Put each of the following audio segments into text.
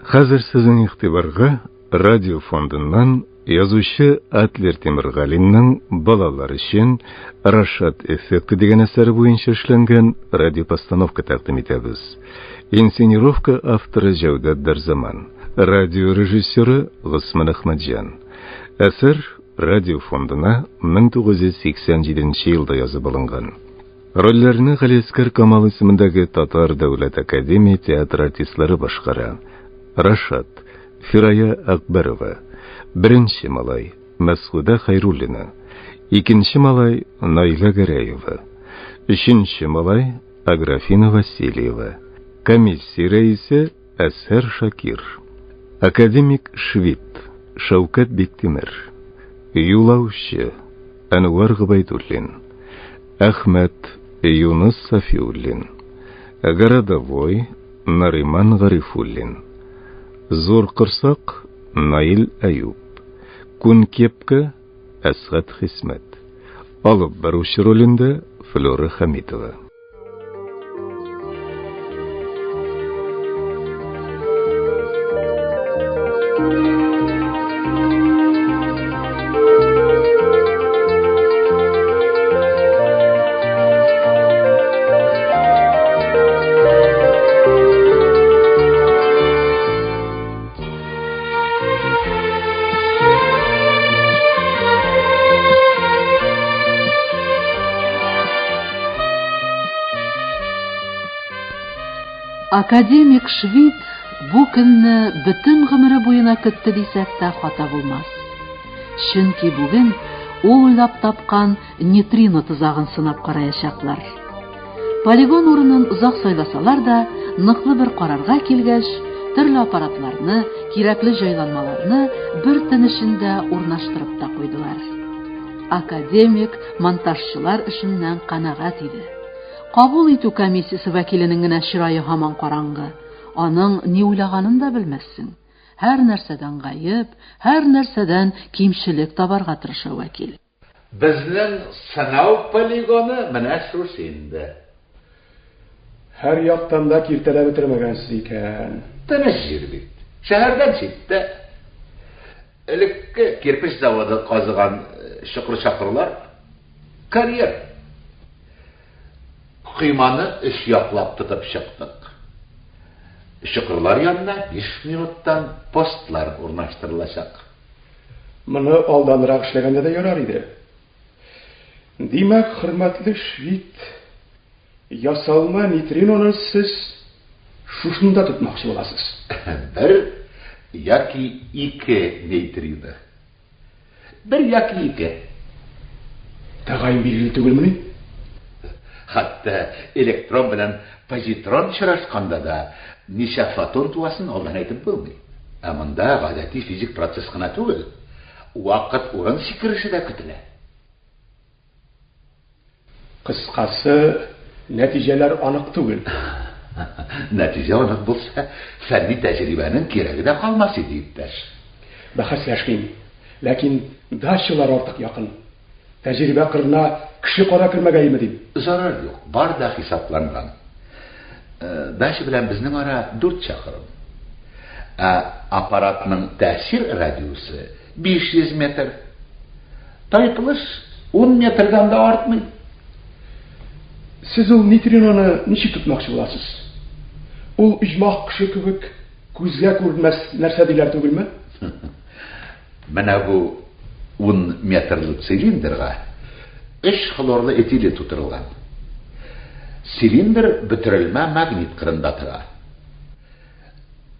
Хәзер сезнең игътибарга радио фондыннан язучы Атлер Тимергалинның балалар өчен Рашат эффекты дигән әсәре буенча эшләнгән радиопостановка тәкъдим итәбез. Инсценировка авторы Җәүдәт Дәрзаман, радио режиссеры Госман Әхмәтҗан. Әсәр радио фондына 1987 елда язып алынган. Рольләрне Галиәсгар Камал исемендәге Татар дәүләт академия театры артистлары башкара. Рашат, Фирая Акбәрова, беренче малай, Мәсгудә Хәйруллина, икенче малай, Наилә Гәрәева, өченче малай, Аграфина Васильева, комиссия рәисе Әзһәр Шакир, академик Швид, Шәүкәт Биктимер, юлаучы, Әнвәр Гобәйдуллин, Әхмәт, Юныс Сафиуллин, Городовой, Нариман Гарифуллин, Зур корсак, Наил Әюп, Күн кепка, Әсгать Хисмәт. Алып баручы ролендә Флюра Хәмитова. Академик Швид бу көнне бөтен гомере буена көтте дисәк тә хата булмас. Чөнки бүген ул уйлап тапкан нейтрино тозагын сынап караячаклар. Полигон урынын озак сайласалар да, ныклы бер карарга килгәч, төрле аппаратларны, кирәкле җайланмаларны бер төн эчендә урнаштырып та куйдылар. Академик монтажчылар эшеннән канәгать иде. Кабул итү комиссиясе вәкиленең генә чырае һаман караңгы. Аның ни уйлаганын да белмәссең. Һәр нәрсәдән гаеп, һәр нәрсәдән кимчелек табарга тырыша вәкил. Безнең сынау полигоны менә шушы инде. Һәр яктан да киртәләп бетермәгәнсез икән. Тыныч җир бит. Шәһәрдән читтә. Элекке кирпеч заводы казыган чокыр-чакырлар, карьер. Койманы өч яклап тотып чыктык. Чокырлар янына 5 минуттан постлар урнаштырылачак. Моны алданрак эшләгәндә дә ярар иде. Димәк, хөрмәтле Швид, ясалма нейтриноны сез шушында тотмакчы буласыз. Бер яки ике нейтрино. Бер яки ике. Тәгаен билгеле түгелмени? Хәтта электрон белән позитрон очрашканда да ничә фотон туасын алдан әйтеп булмый. Ә монда гадәти физик процесс кына түгел, вакыт-урын сикереше дә көтелә. Кыскасы, нәтиҗәләр анык түгел. Нәтиҗә анык булса, фәнни тәҗрибәнең кирәге дә калмас иде, иптәш. Бәхәсләшмим. Ләкин дачалар артык якын. Тәҗрибә кырына кеше-кара кермәгәеме дим. Зарар юк, бар да хисапланган. Дача белән безнең ара дүрт чакрым. Ә аппаратның тәэсир радиусы 500 метр. Тайпылыш 10 метрдан да артмый. Сез ул нейтриноны ничек тотмакчы буласыз? Ул оҗмах кошы кебек күзгә күренмәс нәрсә диләр түгелме? Менә бу 10 метрлы цилиндрга өч хлорлы этилен тутырылган. Цилиндр бөтерелмә магнит кырында тора.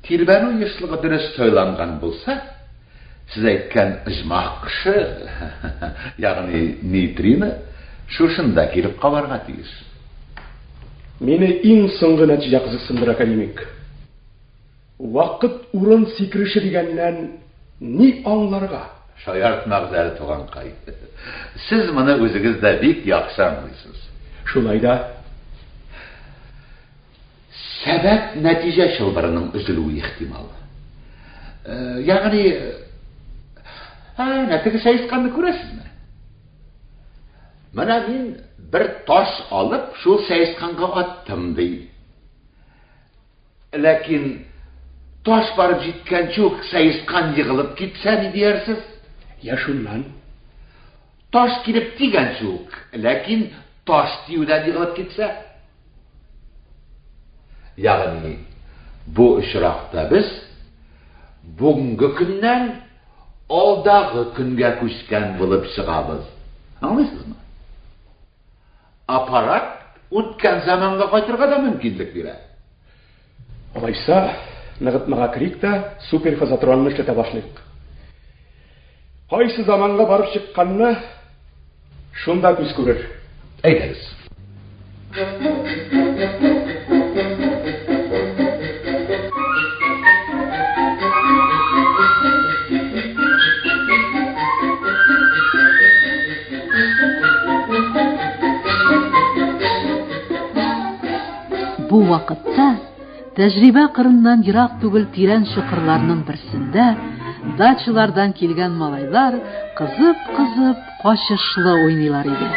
Тирбәнү ешлыгы дөрес сайланган булса, сез әйткән оҗмах кошы, ягъни нейтрино, шушында килеп кабарга тиеш. Мине иң соңгы нәтиҗә кызыксындыра, академик. Вакыт-урын сикереше дигәннән ни аңларга? Шаяртмагыз әле, туганкай. Сез моны үзегез дә бик яхшы аңлыйсыз. Шулай да. Сәбәп-нәтиҗә чылбырының өзелүе ихтимал. Ягъни, әнә теге сәесканны күрәсезме? Менә мин бер таш алып, шул сәесканга аттым, ди. Ләкин Таш барып җиткәнче үк сәескан егылып китсә, ни диярсез? Я шуннан? Таш килеп тигәнче үк, ләкин таш тиюдән егылып китсә? Ягъни, бу очракта без бүгенге көннән алдагы көнгә күчкән булып чыгабыз. Аңлыйсызмы? Аппарат үткән заманга кайтырга да мөмкинлек бирә. Алайса, ныгытмага керик тә, суперфазотронны эшләтә башлыйк. Кайсы заманга барып чыкканны шунда күз күрер. Әйдәгез. Бу вакытта тәҗрибә кырыннан ерак түгел тирән чокырларның берсендә дачалардан килгән малайлар кызып-кызып качышлы уйныйлар иде.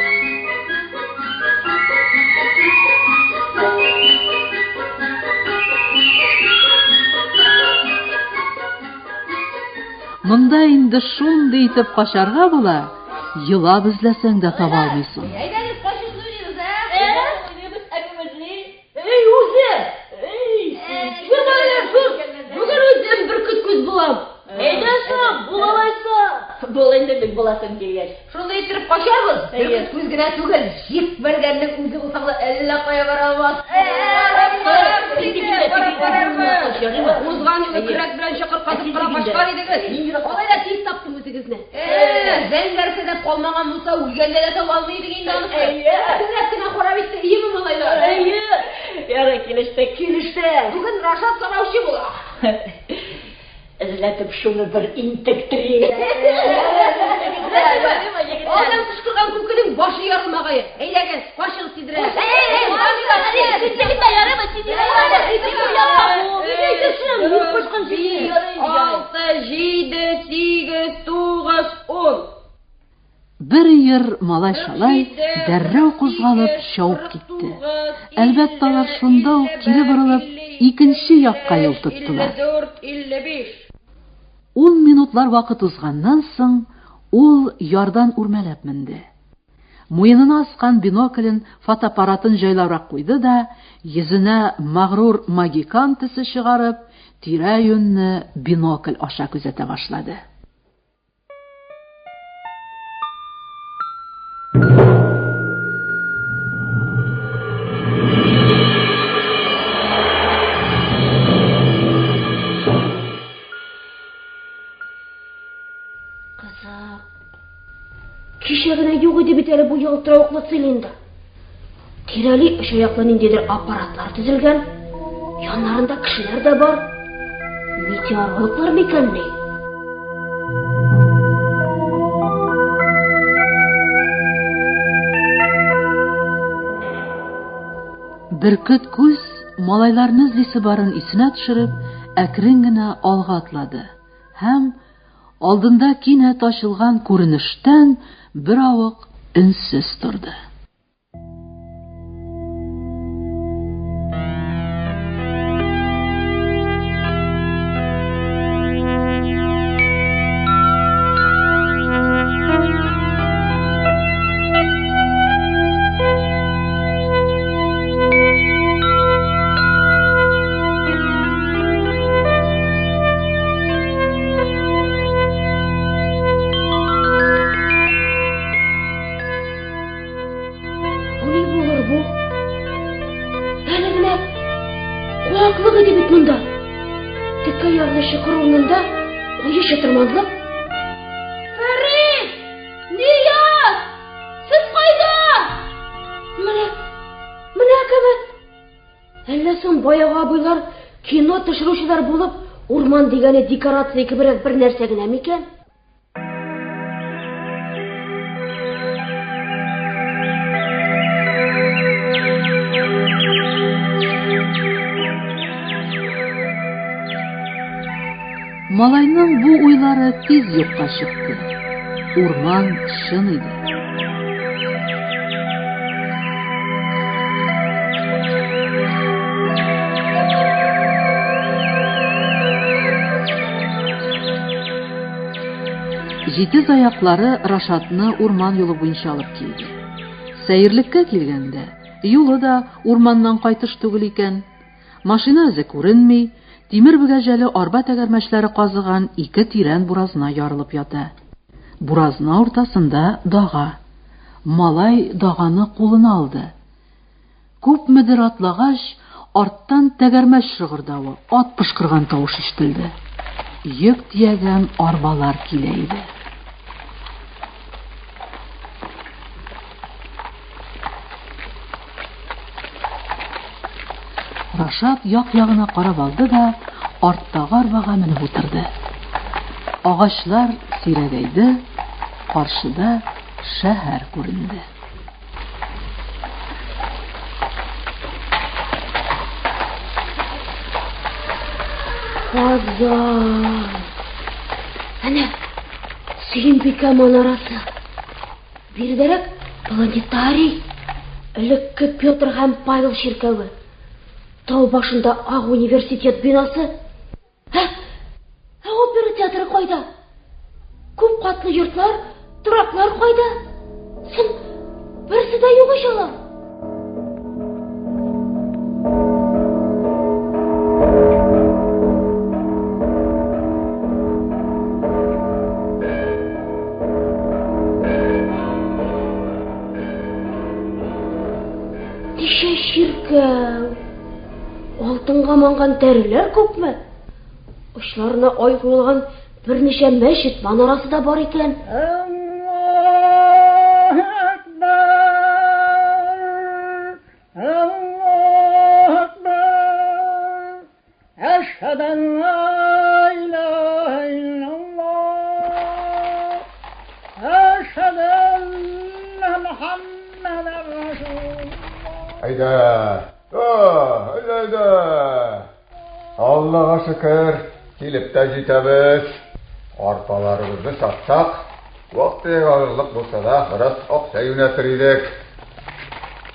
Монда инде шундый итеп качарга була, елап эзләсәң дә таба алмыйсың. Әйдәгез, качышлы уйныйбыз, ә? Уйныйбыз, ә күңелле. Эй, үзе! Эй, сез! Бүген үзем бөркет күз булам. Әйдә соң, бул алайса. Бул инде бик буласың килгәч. Шундый иттереп качарбыз. Бөркет күз генә түгел, җик мәргәннең үзе булсаң да әллә кая бара алмас. Узган юлы көрәк белән чокыр казып кына качкан идегез. Алай да тиз таптым үзегезне. Зәңгәр сәдәп калмаган булса, үлгәндә дә таба алмый идек инде анысы. Көрәк кенә харап итте, иеме малайлар? Әйе. Ярый, килеште, килеште. Бүген Рашат санаучы була. Эзләтеп шуны бер интектерик. Алдан кычкырган күкенең башы ярылмагае. Әйдәгез, качыгыз тизрәк. Алты, җиде, сигез, тугыз, ун. Бер өер малай-шалай дәррәү кузгалып чабып китте. Әлбәттә, алар шунда ук кире борылып, икенче якка юл тоттылар. Ун минутлар вакыт узганнан соң, ул ярдан үрмәләп менде. Муенына аскан биноклен, фотоаппаратын җайлабрак куйды да, йөзенә мәгърур магикан төсе чыгарып, тирә-юньне бинокль аша күзәтә башлады. Кызык. Кичә генә юк иде бит әле бу ялтыравыклы цилиндр. Тирәли өч аяклы ниндидер аппаратлар төзелгән. Яннарында кешеләр дә бар. Метеорологлар микәнни? Бөркет күз малайларны эзлисе барын исенә төшереп, әкрен генә алга атлады һәм алдында кинәт ачылган күренештән беравык өнсез торды. Бу ни булыр бу? Әле генә куаклык иде бит монда. Текә ярлы чокыр урынында куе чытырманлык. Фәрит! Нияз! Сез кайда? Менә, менә кебек. Әллә соң баягы абыйлар кино төшерүчеләр булып, урман дигәне декорация кеберәк бер нәрсә генә микән? Малайның бу уйлары тиз юкка чыкты. Урман чын иде. Җитез аяклары Рашатны урман юлы буенча алып килде. Сәерлеккә килгәндә, юлы да урманнан кайтыш түгел икән. Машина эзе күренми, тимер бөгәҗәле арба тәгәрмәчләре казыган ике тирән буразна ярылып ята. Буразна уртасында дага. Малай даганы кулына алды. Күпмедер атлагач, арттан тәгәрмәч шыгырдавы, ат пошкырган тавыш ишетелде. Йөк төягән арбалар килә иде. Рашат як-ягына карап алды да, арттагы арбага менеп утырды. Агачлар сирәгәйде, каршыда шәһәр күренде. Казан! Әнә, Сөембикә манарасы. Биредәрәк планетарий, элекке Петр һәм Павел чиркәве. Тау башында Ак университет бинасы. Ә, ә опера театры кайда? Күп катлы йортлар, тораклар кайда? Соң берсе дә юк ич алар. Ничә чиркәү! Алтынга манган тәреләр күпме? Очларына ай куелган берничә мәчет манарасы да бар икән. Аллаһу Акбар! Аллаһу Акбар! Әшһәду ан ла илаһа иллаллаһ! Әшһәду анна Мухаммадан расулуллаһ! Әйдә, әйдә, әйдә. Аллага шөкер, килеп тә җитәбез. Арпаларыбызны сатсак, вак-төяк алырлык булса да, бераз акча юнәтер идек.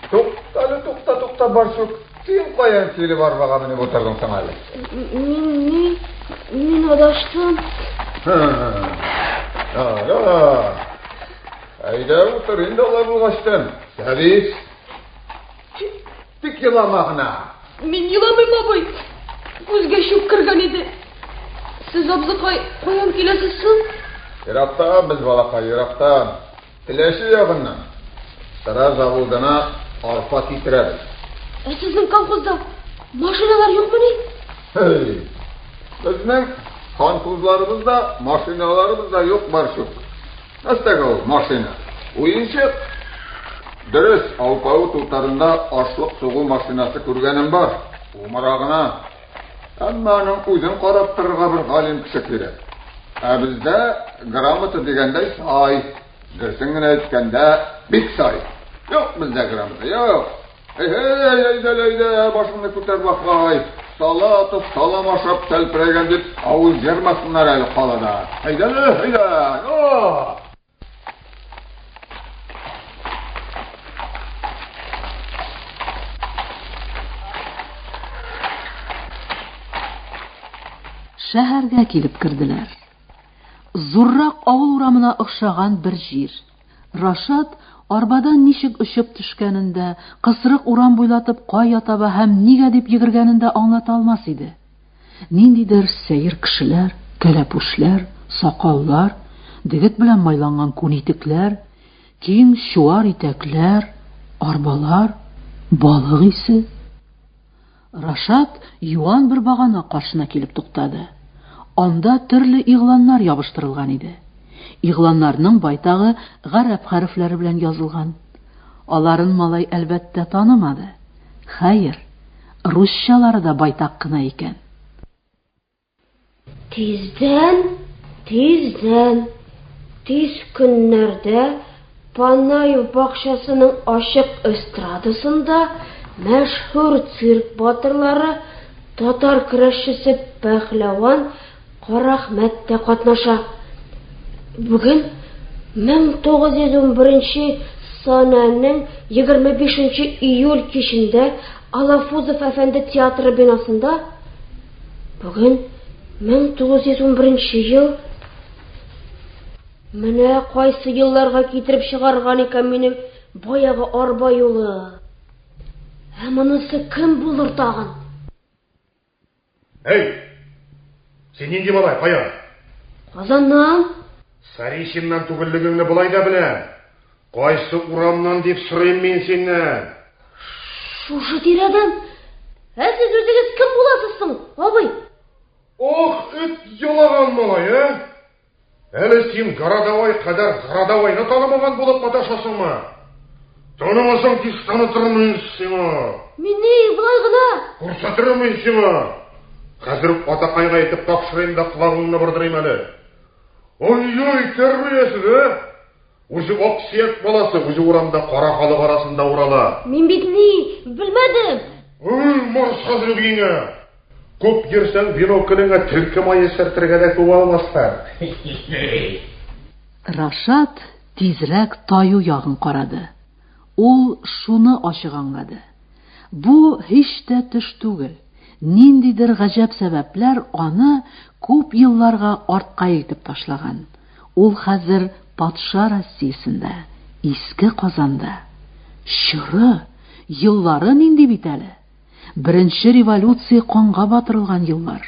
Туктале, тукта, тукта, Барсук. Син каян килеп арбага менеп утырдың соң әле? Мин, мин, мин адаштым. Әйдә утыр инде алай булгачтын. Сәдис. Тик елама гына. Мин еламыйм, абый. Күзгә чүп кергән иде. Сез, абзыкай, каян киләсез соң? Ерактан без, балакай, ерактан. Теләче ягыннан. Сыра заводына арпа китерәбез. Ә сезнең колхозда машиналар юкмыни? Һей! Безнең контузларыбыз да, машиналарыбыз да юк, Барчук. Нәрсәгә ул машина? Уенчык. Дөрес, алпавыт утарында ашлык сугу машинасы күргәнем бар. Умыра гына. Әмма аның үзен карап торырга бер галим кеше кирәк. Ә бездә грамота дигәндәй сай. Дөресен генә әйткәндә, бик сай. Юк бездә грамота, юк. Әй, әйдә, әйдә, башыңны күтәр бакай. Салатов салам ашап тәлперәгән дип авыз җырмасыннар әле калада. Әйдә, әйдә. О! Шәһәргә килеп керделәр. Зуррак авыл урамына охшаган бер җир. Рашат арбадан ничек очып төшкәнен дә, кысрык урам буйлатып кая таба һәм нигә дип йөгергәнен дә аңлата алмас иде. Ниндидер сәер кешеләр, кәләпүшләр, сакаллар, дегет белән майланган күн итекләр, киң чуар итәкләр, арбалар, балык исе. Рашат юан бер багана каршына килеп туктады. Анда төрле игъланнар ябыштырылган иде. Игъланнарның байтагы гарәп хәрефләре белән язылган. Аларын малай, әлбәттә, танымады. Хәер, русчалары да байтак кына икән. Тиздән, тиздән, тиз көннәрдә Панаев бакчасының ачык эстрадасында мәшһүр цирк батырлары, татар көрәшчесе Пәһләван Карахмәт тә катнаша. Бүген 1911 санәнең 25 июль кичендә Алафузов әфәнде театры бинасында бүген 1911 ел. Менә кайсы елларга китереп чыгарган икән мине баягы арба юлы. Ә монысы кем булыр тагын? Әй! Син нинди малай, каян? Казаннан. Сарисиннан түгеллегеңне болай да беләм. Кайсы урамнан дип сорыйм мин синнән? Шушы тирәдән. Ә сез үзегез кем буласыз соң, абый? Ох, эт ялаган малай, ә? Әле син городовой кадәр городовойны танымаган булып маташасыңмы? Танымасаң, тиз танытырмын мин сиңа. Мин ни, болай гына. Күрсәтермен мин сиңа. Хәзер үк атакайга әйтеп тапшырыйм да колагыңны бордырыйм әле. Ой-ой, тәрбиясез, ә? Үзе ак сөяк баласы, үзе урамда кара халык арасында урала. Мин бит ни, белмәдем. Ой, марш хәзер өеңә. Күп йөрсәң, биноклеңә төлке мае сөртергә дә күп алмаслар. Рашат тизрәк таю ягын карады. Ул шуны ачык аңлады. Бу һич тә төш түгел, ниндидер гаҗәп сәбәпләр аны күп елларга артка илтеп ташлаган. Ул хәзер патша Россиясендә, Иске Казанда. Чоры, еллары нинди бит әле! Беренче революция канга батырылган еллар.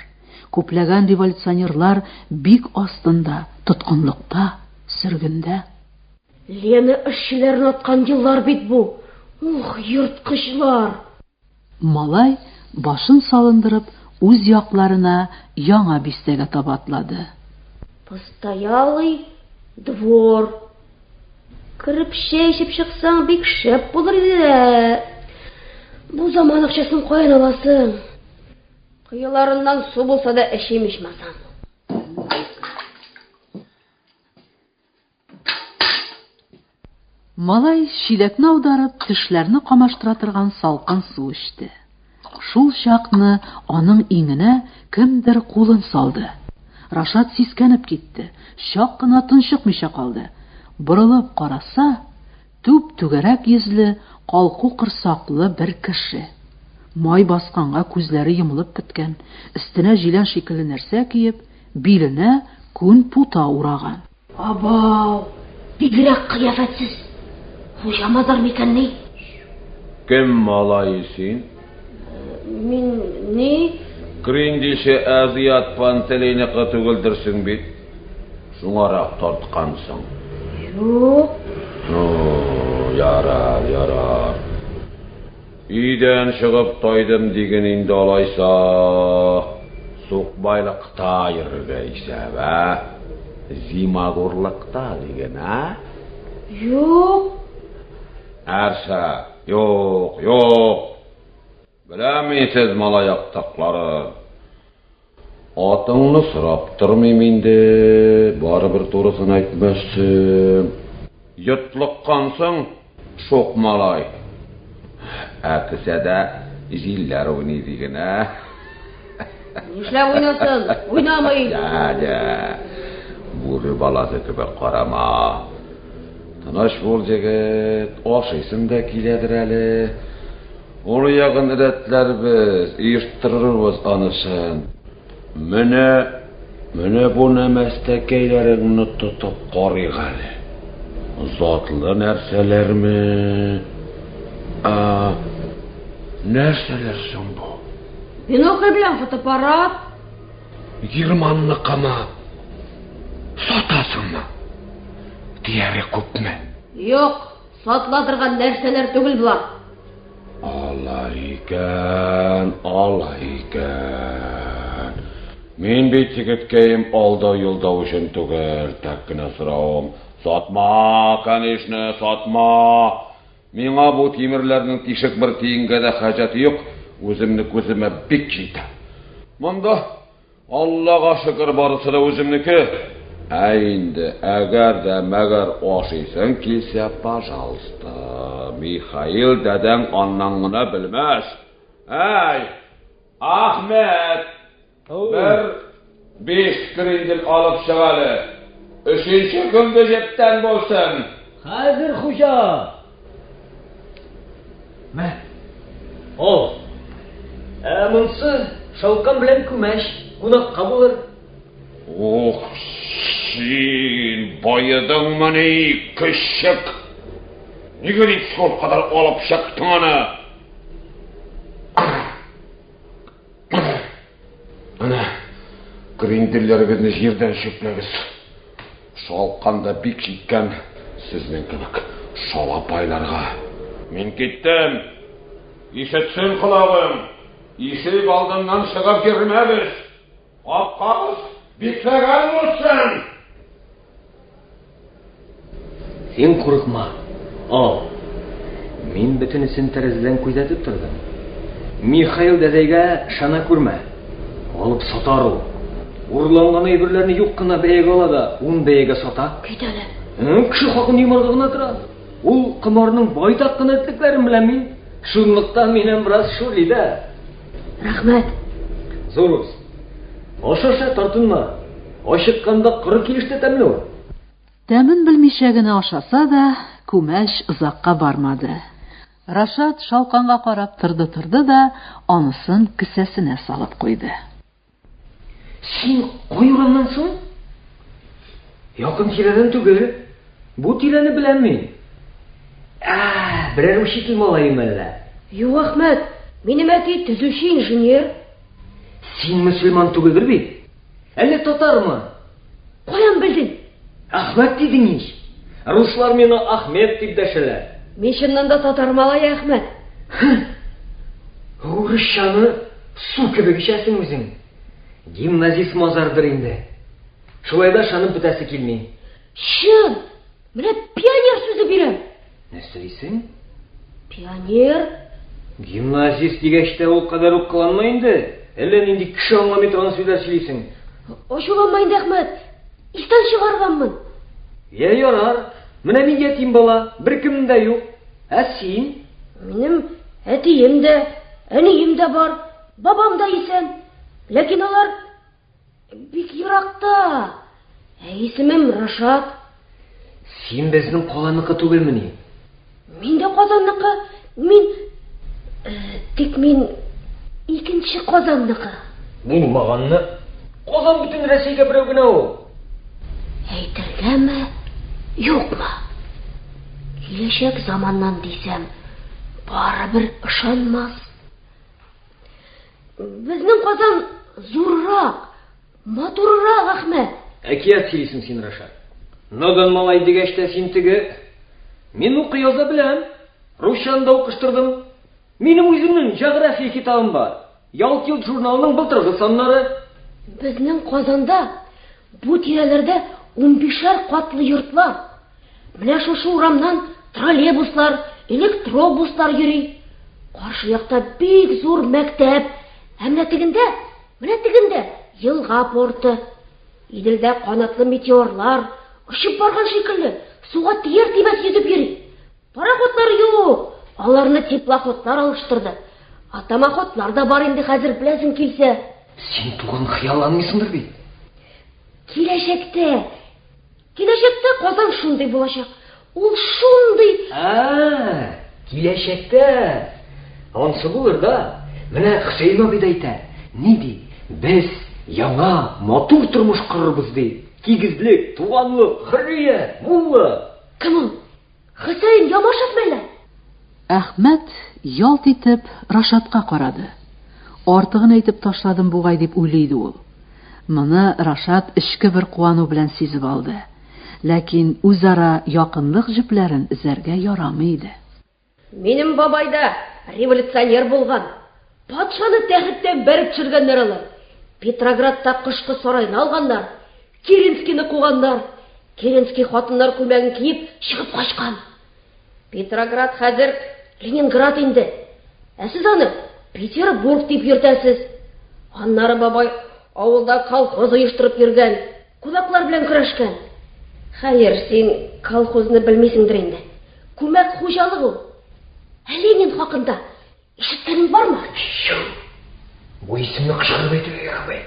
Күпләгән революционерлар бик астында, тоткынлыкта, сөргендә. Лена эшчеләрен аткан еллар бит бу! Ух, ерткычлар! Малай, башын салындырып, үз якларына, Яңа бистәгә таба атлады. Постоялый двор. Кереп чәй эчеп чыксаң, бик шәп булыр иде дә. Бу заман акчасын каян аласың? Коеларыннан су булса да эчим ичмасам. Малай, чиләкне аударып, тешләрне камаштыра торган салкын су эчте. Шул чакны аның иңенә кемдер кулын салды. Рашат сискәнеп китте, чак кына тончыкмыйча калды. Борылып караса, түп-түгәрәк йөзле, калку корсаклы бер кеше. Май басканга күзләре йомылып беткән, өстенә җилән шикелле нәрсә киеп, биленә күн пута ураган. Абау, бигрәк кыяфәтсез. Хуҗа мазар микәнни? Кем малае син? Мин ни? Криндише Азиат Пантелейныкы түгелдерсең бит. Шуңарак тарткансың. Юк. Ну, ярар, ярар. Өйдән чыгып тайдым диген инде алайса. Сукбайлыкта йөрергә исәп, ә? Зимагурлыкта диген, ә? Юк. Нәрсә? Юк, юк. Беләм мин сез малай актакларын. Атыңны сорап тормыйм инде, барыбер турысын әйтмәссең. Йотлыккансың, шук малай. Ә кесәдә җилләр уйный диген, ә? Нишләп уйнасын? Уйнамый. Я, я. Бүре баласы кебек карама. Тыныч бул, егет, ашыйсың да киләдер әле. Ул ягын рәтләрбез, оештырырбыз анысын. Менә, менә бу нәмәстәкәйләреңне тотып карыйк әле. Затлы нәрсәләрме? Ә, нәрсәләр соң бу? Бинокль белән фотоаппарат. Германныкымы? Сатасыңмы? Дияре күпме? Юк, Сатыла торган нәрсәләр түгел болар. Алай икән, алай икән. Мин бит егеткәем алдау-йолдау өчен түгел, тәк кенә соравым. Сатма, конечно, сатма. Миңа бу тимерләрнең тишек бер тиенгә дә хаҗәте юк, үземне күземә бик җитә. Монда Аллага шөкер, барысы да үземнеке. Ә инде әгәр дә мәгәр ашыйсың килсә, пожалуйста, Михаил дәдәң аннан гына белмәс. Әй, Ахмет! Бер биш крендель алып чык әле. Өченче көнге җептән булсын. Хәзер, хуҗа! Мә, ал. Ә монсы шалкан белән күмәч, кунакка булыр. Ох, син, баедыңмыни, көчек? Нигә дип шул кадәр алып чыктың аны? Менә кренделләрегезне җирдән чүпләгез. Шалкан да бик җиткән сезнең кебек шалапайларга. Мин киттем. Ишетсен колагың. Ишек алдыннан чыгып йөрмәгез. Капкагыз бикләгән булсын! Син курыкма, ал. Мин бөтенесен тәрәзәдән күзәтеп тордым. Михаил дәдәйгә шана күрмә. Алып сатар ул. Урланган әйберләрне юк кына бәягә ала да, ун бәягә сата. Кит әле. Кеше хакын йомарга гына тора. Ул комарның байтак кына этлекләрен беләм мин. Шунлыктан миннән бераз шүрли дә. Рәхмәт. Зур үз. Аша-аша тартынма. Ачыкканда коры килеш тә тәмле ул. Тәмен белмичә генә ашаса да, күмәч озакка бармады. Рашат шалканга карап торды-торды да, анысын кесәсенә салып куйды. Син кай урамнан соң? Якын тирәдән түгел. Бу тирәне беләм мин. Ә, берәр учитель малаемы әллә? Юк, Әхмәт, минем әти төзүче инженер. Син мөселман түгелдер бит? Әллә татармы? Каян белдең? Әхмәт дидең ич. Руслар миңа Ахмед дип дәшәләр. Мин чыннан да татар малае, Әхмәт. Урысчаны су кебек эчәсең үзең. Гимназист мазардыр инде. Шулай да ышанып бетәсе килми. Чын! Менә пионер сүзе бирәм. Нәрсә дисең? Пионер? Гимназист дигәч тә ул кадәр үк кыланма инде. Әллә нинди кеше аңламый торган сүзләр сөйлисең. Ачуланма инде, Әхмәт. Истән чыгарганмын. Я ярар. Менә мин ятим бала, беркемем дә юк. Ә син? Минем әтием дә, әнием дә бар, бабам да исән. Ләкин алар Бик еракта. Ә исемем Рашат. Син безнең каланыкы түгелмени? Мин дә Казанныкы. Мин э, тик мин икенче Казанныкы. Булмаганны. Казан бөтен Рәсәйгә берәү генә ул. Әйтергәме, юкмы? Киләчәк заманнан дисәм, барыбер ышанмас. Безнең Казан зуррак, матуррак, Әхмәт. Әкият сөйлисең син, Рашат. Надан малай дигәч тә син теге. Мин укый яза беләм. Русчаны да укыштырдым. Минем үземнең география китабым бар. Ялт-йолт журналының былтыргы саннары. Безнең Казанда бу тирәләрдә унбишәр катлы йортлар. Менә шушы урамнан троллейбуслар, электробуслар йөри. Каршы якта бик зур мәктәп. Ә менә тегендә, менә тегендә елга порты. Иделдә канатлы метеорлар очып барган шикелле, суга тияр-тимәс йөзеп йөри. Пароходлар юк, аларны теплоходлар алыштырды. Атомоходлар да бар инде хәзер, беләсең килсә. Син туган хыялланмыйсыңдыр бит? Киләчәктә Киләчәктә Казан шундый булачак. Ул шундый. Ә, киләчәктә. Ансы булыр да. Менә Хөсәен абый да әйтә. Ни ди? Без яңа, матур тормыш корырбыз ди. Тигезлек, туганлык, хөррият, муллык. Кем ул? Хөсәен Ямашев мәллә? Әхмәт ялт итеп Рашатка карады. Артыгын әйтеп ташладым бугай дип уйлый иде ул. Моны Рашат эчке бер куану белән сизеп алды. Ләкин үзара якынлык җепләрен өзәргә ярамый иде. Минем бабай да революционер булган. Патшаны тәхеттән бәреп төшергәннәр алар. Петроградта кышкы сарайны алганнар. Керенскийны куганнар. Керенский хатыннар күлмәген киеп чыгып качкан. Петроград хәзер Ленинград инде. Ә сез аны Петербург дип йөртәсез. Аннары бабай авылда колхоз оештырып йөргән, кулаклар белән көрәшкән. Хәер, син колхозны белмисеңдер инде. Күмәк хуҗалык ул. Ә Ленин хакында Ишеткәнең бармы? Чү! Бу исемне кычкырып әйтергә ярамый.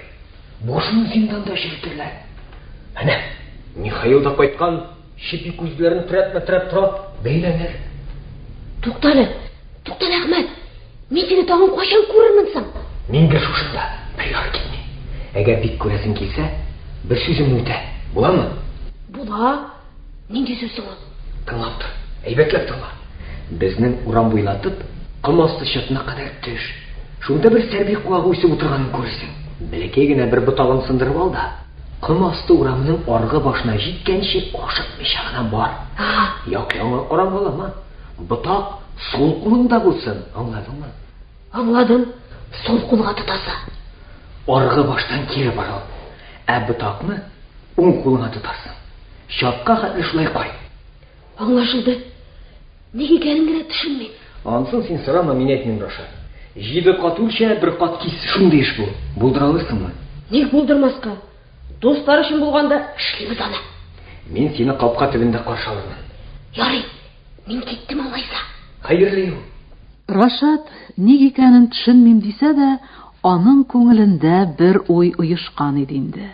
Башыңны зинданда черетерләр. Әнә, Михаил да кайткан, чепи күзләрен терәпме-терәп тора, бәйләнер. Туктале, туктале, Әхмәт. Мин сине тагын кайчан күрермен соң? Мин гел шушында, бер яры китми. Әгәр бик күрәсең килсә, бер сүземне үтә. Буламы? Була. Нинди сүз соң ул? Тыңлап тор, әйбәтләп тыңла. Безнең урам буйлатып, ком асты чатына кадәр төш. Шунда бер сәрби куагы үсеп утырганын күрерсең. Бәләкәй генә бер ботагын сындырып ал да, ком асты урамының аргы башына җиткәнче ашыкмыйча гына бар. Як-ягыңа карангалама. Ботак сул кулыңда булсын, аңладыңмы? Аңладым. Сул кулга тотасы. Аргы баштан кире борыл. Ә ботакны уң кулыңа тотарсың. Чатка хәтле шулай кайт. Аңлашылды. Ник икәнен генә төшенмим. Анысын син сорама, мин әйтмим, Рашат. Җиде кат үлчә, бер кат кис, шундый эш бу. Булдыра алырсыңмы? Ник булдырмаска? Дуслар өчен булганда эшлибез аны. Мин сине капка төбендә каршы алырмын. Ярый, мин киттем алайса. Хәерле юл. Рашат ник икәнен төшенмим дисә дә, аның күңелендә бер уй оешкан иде инде.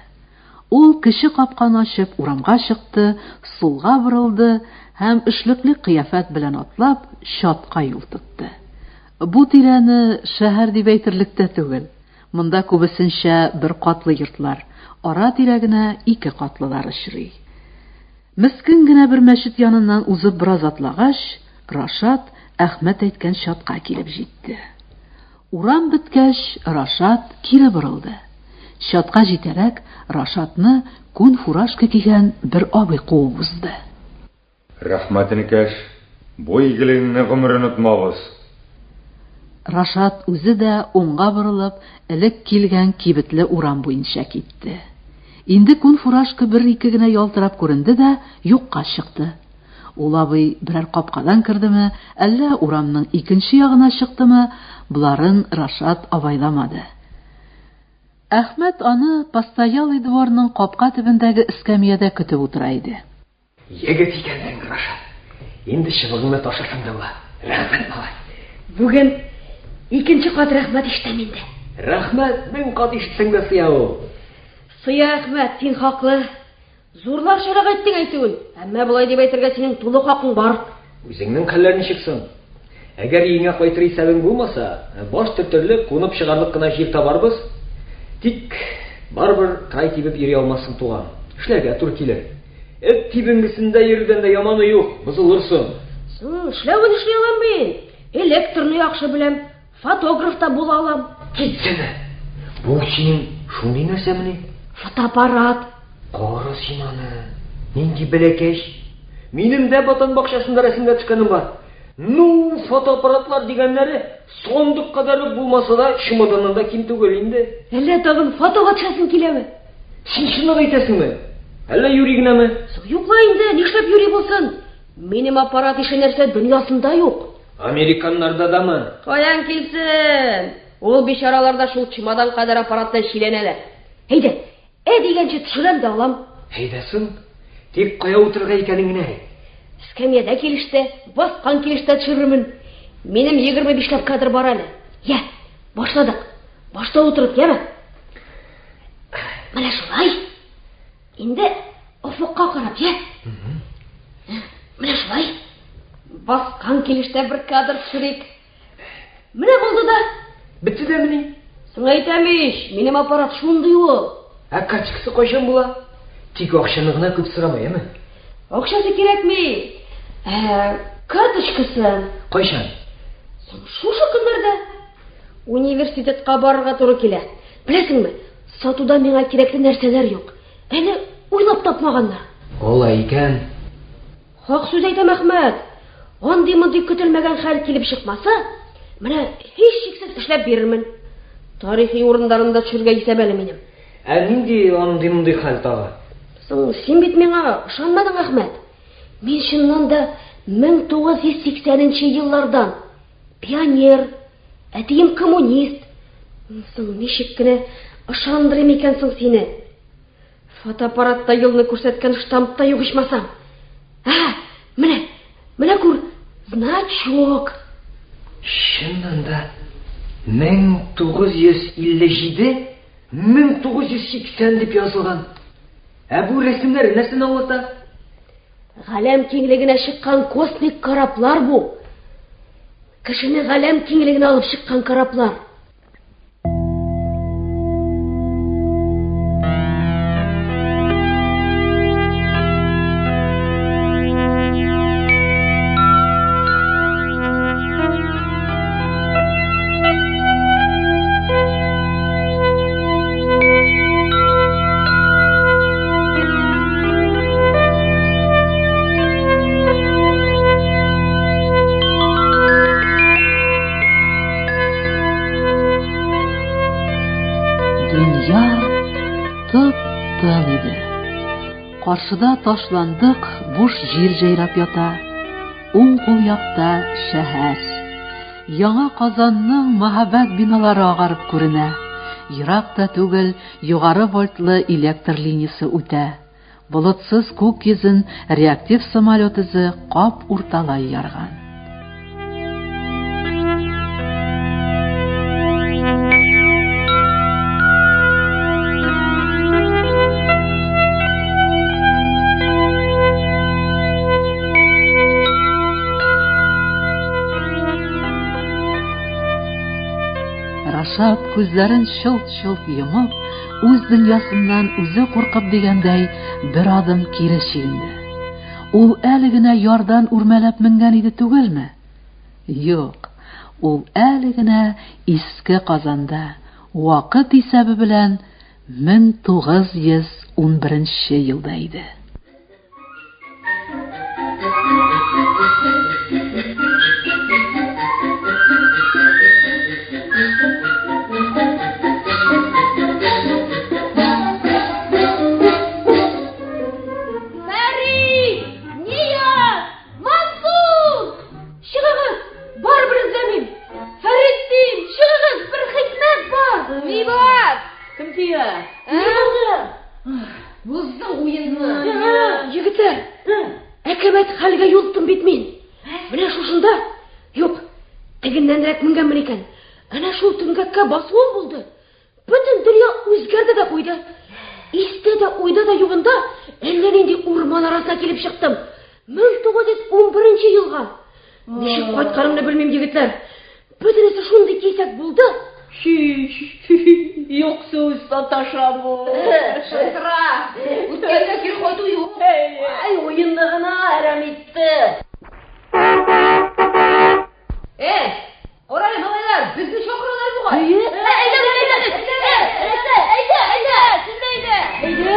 Ул кече капканы ачып урамга чыкты, сулга борылды һәм эшлекле кыяфәт белән атлап, чатка юл тотты. Бу тирәне шәһәр дип әйтерлек тә түгел. Монда күбесенчә бер катлы йортлар, ара-тирә генә ике катлылар очрый. Мескен генә бер мәчет яныннан узып бераз атлагач, Рашат Әхмәт әйткән чатка килеп җитте. Урам беткәч, Рашат кире борылды. Чатка җитәрәк, Рашатны күн фуражка кигән бер абый куып узды. Рәхмәт, энекәш. Бу игелегеңне гомер онытмабыз. Рашат үзе дә уңга борылып, элек килгән кибетле урам буенча китте. Инде күн фуражка бер-ике генә ялтырап күренде дә юкка чыкты. Ул абый берәр капкадан кердеме, әллә урамның икенче ягына чыктымы, боларын Рашат абайламады. Әхмәт аны постоялый дворның капка төбендәге эскәмиядә көтеп утыра иде. Егет икәнсең, Рашат. Инде чыбыгыңны ташласаң да була. Рәхмәт, малай. Бүген икенче кат рәхмәт ишетәм инде. Рәхмәт, мең кат ишетсәң дә сыя ул. Сыя, Әхмәт, син хаклы. Зурларчарак әйттең әйтүен, әмма болай дип әйтергә синең тулы хакың бар. Үзеңнең хәлләр ничек соң? Әгәр өеңә кайтыр исәбең булмаса, баш төртерлек, кунып чыгарлык кына җир табарбыз. Тик барыбер трай тибеп йөри алмассың, туган. Эшләргә туры килер. Эт тибенгесендә йөрүдән дә яманы юк, бозылырсың. Соң, эшләвен эшли алам мин. Электрны яхшы беләм, Фотограф та була алам. Китсәнә! Бу синең шундый нәрсәмени? Фотоаппарат. Кара син аны. Нинди бәләкәч. Минем дә Батан бакчасында рәсемгә төшкәнем бар. Ну, фотоаппаратлар дигәннәре сандык кадәр үк булмаса да, чемоданнан да ким түгел инде. Әллә тагын фотога төшәсең киләме? Син чынлап әйтәсеңме? Әллә юри генәме? Юк ла инде, нишләп юри булсын? Минем аппарат ише нәрсә дөньясында юк. Американнарда дамы? Каян килсен? Ул бичаралар да шул чемодан кадәр аппараттан чиләнәләр. Әйдә, ә дигәнче төшерәм дә алам. Әйдә соң. Тик кая утырырга икәнен генә әйт. Эскәмиядә килештә, баскан килештә төшерермен. Минем 25 ләп кадр бар әле. Я, башладык. Башта утырып, яме. Менә шулай. Инде офыкка карап, я. Менә шулай. Баскан килештә бер кадр төшерик. Менә булды да. Бетте дә мени? Соң әйтәм ич, минем аппарат шундый ул. Ә карточкасы кайчан була? Тик акчаны гына күп сорама, яме? Акчасы кирәкми. Ә, карточкасы. Кайчан? Соң шушы көннәрдә. Университетка барырга туры килә. Беләсеңме, сатуда миңа кирәкле нәрсәләр юк. Әле уйлап тапмаганнар. Алай икән. Хак сүз әйтәм, Әхмәт. Андый-мондый көтелмәгән хәл килеп чыкмаса, менә һичшиксез эшләп бирермен. Тарихи урыннарын да төшерергә исәп әле минем. Ә нинди андый-мондый хәл тагы? Соң, син бит миңа ышанмадың, Әхмәт. Мин чыннан да 1980 нче еллардан пионер, әтием коммунист. Соң ничек кенә ышандырыйм икән соң сине? Фотоаппаратта елны күрсәткән штамп та юк ичмасам. Ә, менә, менә күр, значок. Чыннан да 1957 1980 дип язылган. Ә бу рәсемнәр нәрсәне аңлата? Галәм киңлегенә чыккан космик кораблар бу. Кешене галәм киңлегенә алып чыккан кораблар. тын иде. Каршыда ташландык буш җир җәйрәп ята. Уң кул якта шәһәр. Яңа Казанның мәһабәт биналары агарып күренә. Ерак та түгел югары вольтлы электр линиясе үтә. Болытсыз күк йөзен реактив самолет эзе кап урталай ярган. Рашат күзләрен чылт-чылт йомып, үз дөньясыннан үзе куркып дигәндәй, бер адым кире чигенде. Ул әле генә ярдан үрмәләп менгән иде түгелме? Юк, ул әле генә Иске Казанда, вакыт исәбе белән 1911 елда иде. Фәрит! Нияз! Мансур! Чыгыгыз! Барыбер эзләмим! Фәрит дим! Чыгыгыз! Бер хикмәт бар! Ни бар? Кем тия? Ни булды? Буздың уенны. Егетләр, әкәмәт хәлгә юлыктым бит мин. Менә шушында, юк, тегеннәнрәк менгәнмен икән. Әнә шул түмгәккә басуым булды. Бөтен дөнья үзгәрде дә куйды. Истә дә, уйда да югында әллә нинди урман арасына килеп чыктым. 1911 елга. Ничек кайтканымны белмим, егетләр. Бөтенесе шундый кисәк булды. Юк сүз, саташа бу. Шытра. Үткәнгә кире кайту юк. Ай, уенны гына әрәм итте. Э, карале, малайлар, безне чакыралар бугай. Әйдә, әйдә, әйдә, әйдә, әйдә, әйдә, син дә әйдә. Әйдә.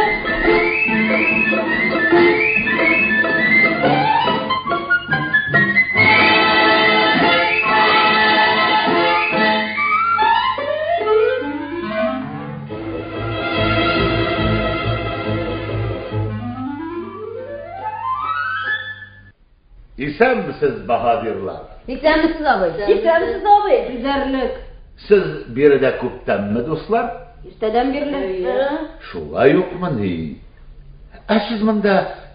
Исәнмесез, баһадирлар. Исәнмесез, абый. Исәнмесез, абый. Гүзәрлек. Сез биредә күптәнме, дуслар? Иртәдән бирле. Шулай укмыни? Ә сез монда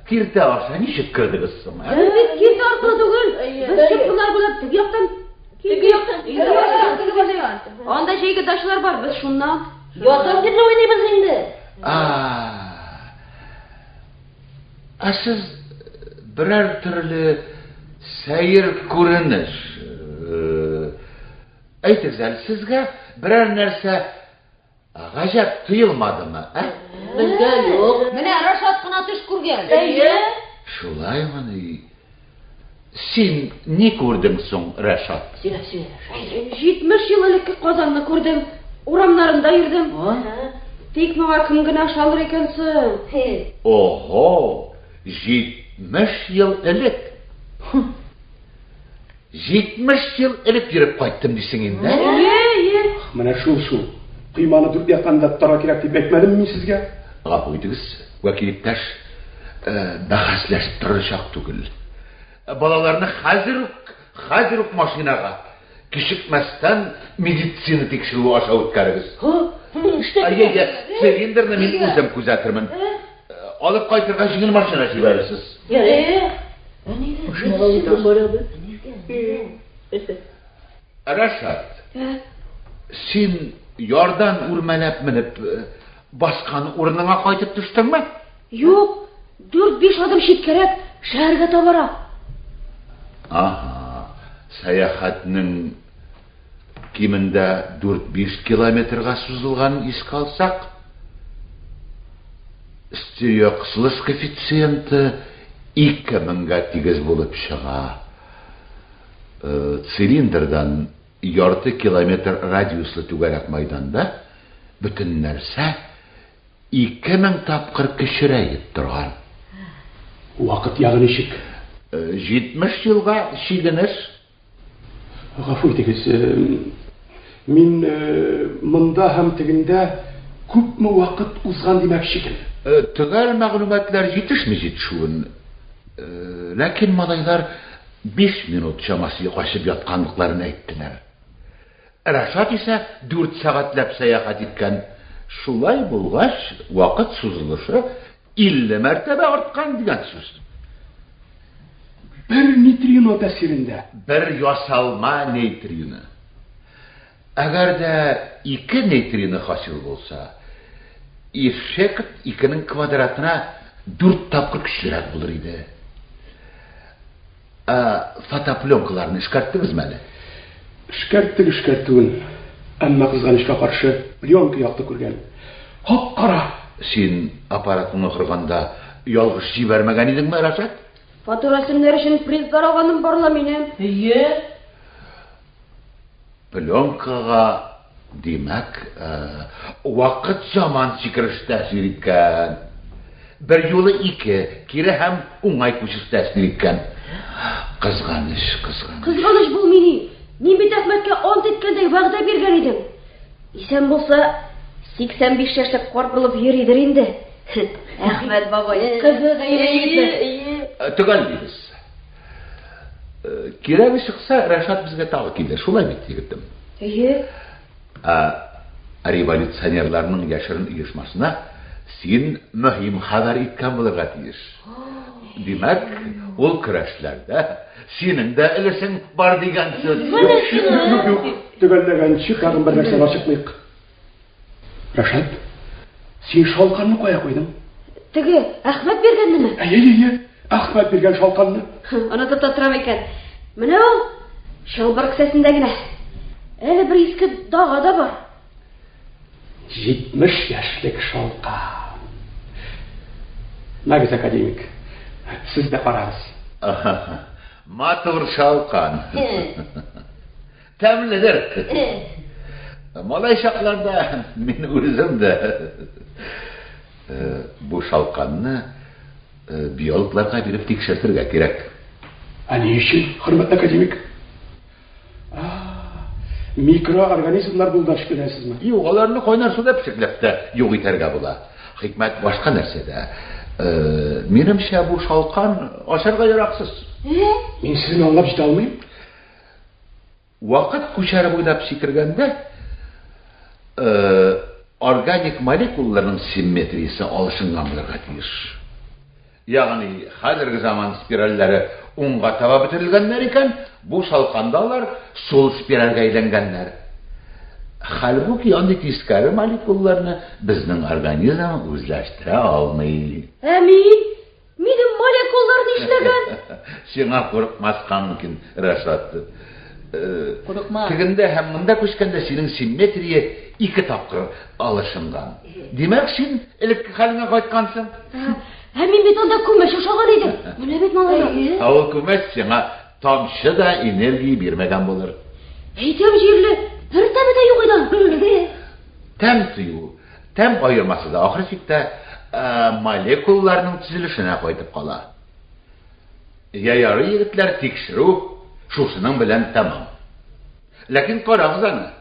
киртә аша ничек кердегез соң, ә? Без бит киртә аркылы түгел. Без чокырлар буйлап теге яктан, теге яктан. Анда җәйге дачалар бар, без шуннан. Язын бирле уйныйбыз инде. А. Ә сез берәр төрле сәер күренеш әйтегез әле, сезгә берәр нәрсә гаҗәп тоелмадымы, ә? Безгә юк. Менә Рашат кына төш күргән. Әйе. Шулаймыни? Син ни күрдең соң, Рәшат? Сөйлә, сөйлә, Рәшат. 70 ел элекке Казанны күрдем. Урамнарында йөрдем. Тик моңа кем генә ышаныр икән соң? Ого, 70 ел элек. 70 ел элек йөреп кайттым дисең инде. Әйе, әйе. Менә шул шул. Койманы дүрт яктан да тотарга кирәк дип әйтмәдемме мин сезгә? Гафу итегез, вәкил иптәш, бәхәсләшеп торыр чак түгел. Балаларны хәзер үк, хәзер үк машинага, кичекмәстән медицина тикшерүе аша үткәрегез. Әйе, әйе, цилиндрны мин үзем күзәтермен. Алып кайтырга җиңел машина җибәрерсез. Рәшат, син ярдан үрмәләп менеп баскан урыныңа кайтып төштеңме? Юк, дүрт-биш адым читкәрәк, шәһәргә табарак. Ага, сәяхәтнең кимендә дүрт-биш километрга сузылганын искә алсак, стереокысылыш коэффициенты 2000гә тигез булып чыга. Цилиндрдан ярты километр радиуслы түгәрәк майданда бөтен нәрсә 2000 тапкыр кечерәеп торган. Вакыт ягы ничек? 70 елга чигенеш. Гафу итегез, мин монда һәм тегендә Күпме вакыт узган димәкче идем. Э, төгәл мәгълүматлар җитешми җитешүен. Э, ләкин малайлар 5 минут чамасы качып ятканлыкларын әйттеләр. Рашат исә 4 сәгатьләп сәяхәт иткән. Шулай булгач, вакыт сузылышы 50 мәртәбә арткан дигән сүз. Бер нейтрино тәэсирендә. Бер ясалма нейтрино. Әгәр дә ике нейтрино хасил булса, эффект икенең квадратына дүрт тапкыр көчлерәк булыр иде. Ә фотопленкаларны эшкәрттегезме әле? Эшкәрттек эшкәртүен, әмма кызганычка каршы, пленка якты күргән. Кап-кара! Син аппаратыңны корганда ялгыш җибәрмәгән идеңме, Рашат? Фоторәсемнәр өчен призлар алганым бар ла минем. Әйе. Пленкага, димәк, вакыт заман сикереш тәэсир иткән. Берьюлы ике, кире һәм уңай күчеш тәэсир иткән. Кызганыч, кызганыч. Кызганыч булмыйни? Мин бит Әхмәткә ант иткәндәй вәгъдә биргән идем. Исән булса, 85 яшьлек карт булып йөридер инде. Әхмәт бабай, кызык әйе. Төгәллибез. Кирәге чыкса, Рәшат безгә тагы килер. Шулай бит, егетем? Әйе. Ә революционерларның яшерен оешмасына син мөһим хәбәр иткән булырга тиеш. Димәк, ул көрәшләрдә синең дә өлешең бар дигән сүз. Юк, юк, юк. Төгәлләгәнче тагын бер нәрсәне ачыклыйк. Рәшат, син шалканны кая куйдың? Теге Әхмәт биргәннеме? Әйе, әйе, Әхмәт биргән шалканны. Онытып та торам икән. Менә ул чалбар кесәсендә генә. Әле бер иске дага да бар. 70 яшьлек шалкан. Мәгез, академик, сез дә карагыз. Матур шалкан. Тәмледер. Малай чакларда мин үзем дә бу шалканны биологларга биреп тикшертергә кирәк. Ә ни өчен, хөрмәтле академик? Микроорганизмнар булудан шикләнәсезме? Юк, аларны кайнар суда пешекләп тә юк итәргә була. Хикмәт башка нәрсәдә. Минемчә, бу шалкан ашарга яраксыз. Мин сезне аңлап җитә алмыйм. Вакыт күчәре буйлап сикергәндә, органик молекулаларның симметриясе алышынган булырга тиеш. Ягъни, хәзерге заман спиральләре уңга таба бөтерелгәннәр икән, бу шалканда алар сул спиральгә әйләнгәннәр. Хәлбуки андый тискәре молекулаларны безнең организм үзләштерә алмый. Ә мин? Минем молекуллар нишләгән? Сиңа курыкмаска мөмкин, Рашат. Курыкма. Тегендә һәм монда күчкәндә синең симметрия ике тапкыр алышынган. Димәк, син элекке хәлеңә кайткансың. Ә мин бит анда күмәч ашаган идем. Менә бит малайлар. Ә ул күмәч сиңа тамчы да энергия бирмәгән булыр. Әйтәм җирле, бер тәме дә юк иде. Тәм тою Тәм аермасы да ахыр чиктә молекулаларның төзелешенә кайтып кала. Я ярый, егетләр, тикшерү шушының белән тәмам. Ләкин карагыз аны.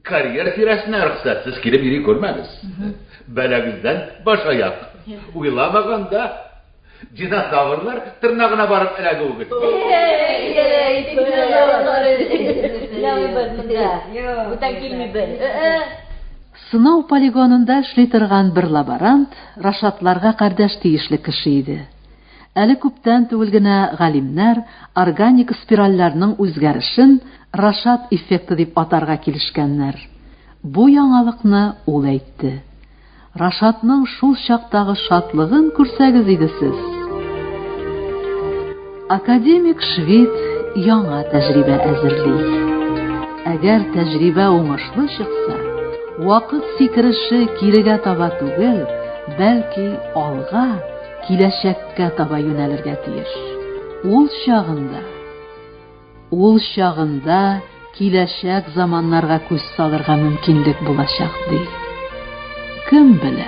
Карьер тирәсенә рөхсәтсез килеп йөри күрмәгез. Бәләгездән баш аяк. Уйламаганда Динозаврлар тырнагына барып эләгүегез. Сынау полигонында эшли торган бер лаборант Рашатларга кардәш тиешле кеше иде. Әле күптән түгел генә галимнәр органик спиральләрнең үзгәрешен Рашат эффекты дип атарга килешкәннәр. Бу яңалыкны ул әйтте. Рашатның шул чактагы шатлыгын күрсәгез иде сез! Академик Швид яңа тәҗрибә әзерли. Әгәр тәҗрибә уңышлы чыкса, вакыт сикереше кирегә таба түгел, бәлки алга, киләчәккә таба юнәлергә тиеш. Ул чагында Ул чагында киләчәк заманнарга күз салырга мөмкинлек булачак, ди. Кем белә?